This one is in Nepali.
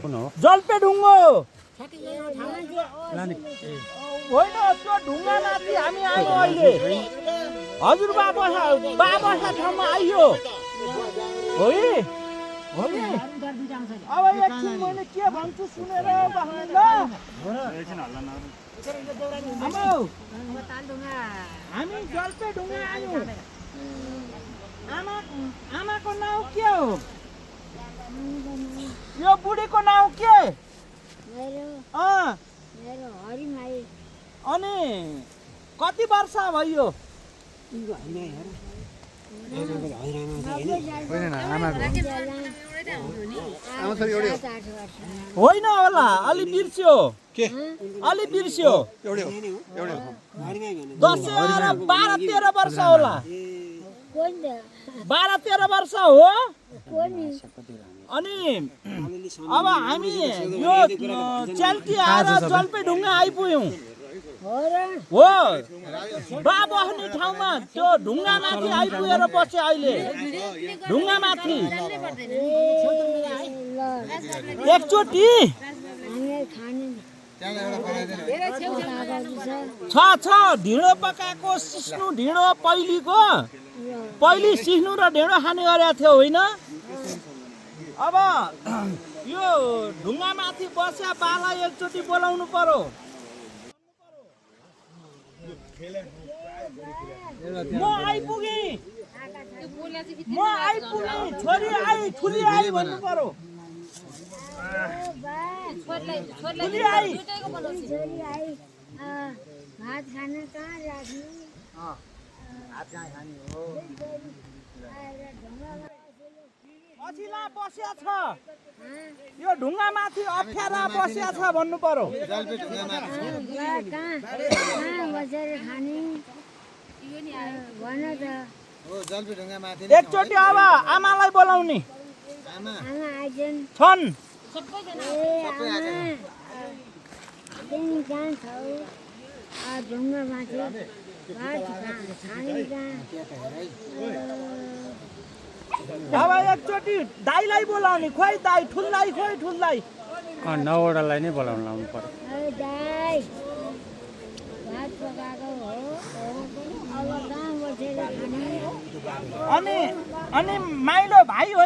जलपेढुङ्गो होइन त्यो ढुङ्गामाथि हामी आयौँ अहिले हजुरबा बसा ठाउँमा आइयो हो अब एकछिन मैले के भन्छु सुनेर बस्नु ल हामी जलपेढुङ्गा आयौँ आमाको नाउँ के हो यो बुढीको नाउँ के अनि कति वर्ष भयो होइन होला अलि बिर्स्यो अलि बिर्स्यो 12-13 वर्ष होला 12-13 वर्ष हो अनि अब हामी यो च्याल्टी आएर जलपेढुङ्गा आइपुग्यौँ हो बा बस्ने ठाउँमा त्यो ढुङ्गामाथि आइपुगेर बस्यो अहिले ढुङ्गामाथि एकचोटि छ ढिँडो पकाएको सिस्नु ढिँडो पहिली सिस्नु र ढिँडो खाने गरेको थियो होइन अब यो ढुङ्गामाथि बस्या बालाई एकचोटि बोलाउनु पर्यो म आइपुगेँ छोरी आई ठुली आई भन्नु पर्यो भात खाना कहाँ राख्नु अछिला बस्या छ यो ढुङ्गामाथि अप्ठ्यारा बस्या छ भन्नु पर्यो एकचोटि अब आमालाई बोलाउने छन् अब एकचोटि दाइलाई बोलाउने खोइ दाइ ठुल्दाइ खोइ ठुल्दाइ 9वटालाई नै बोलाउन लाउनु पर्यो अनि माइलो भाइ हो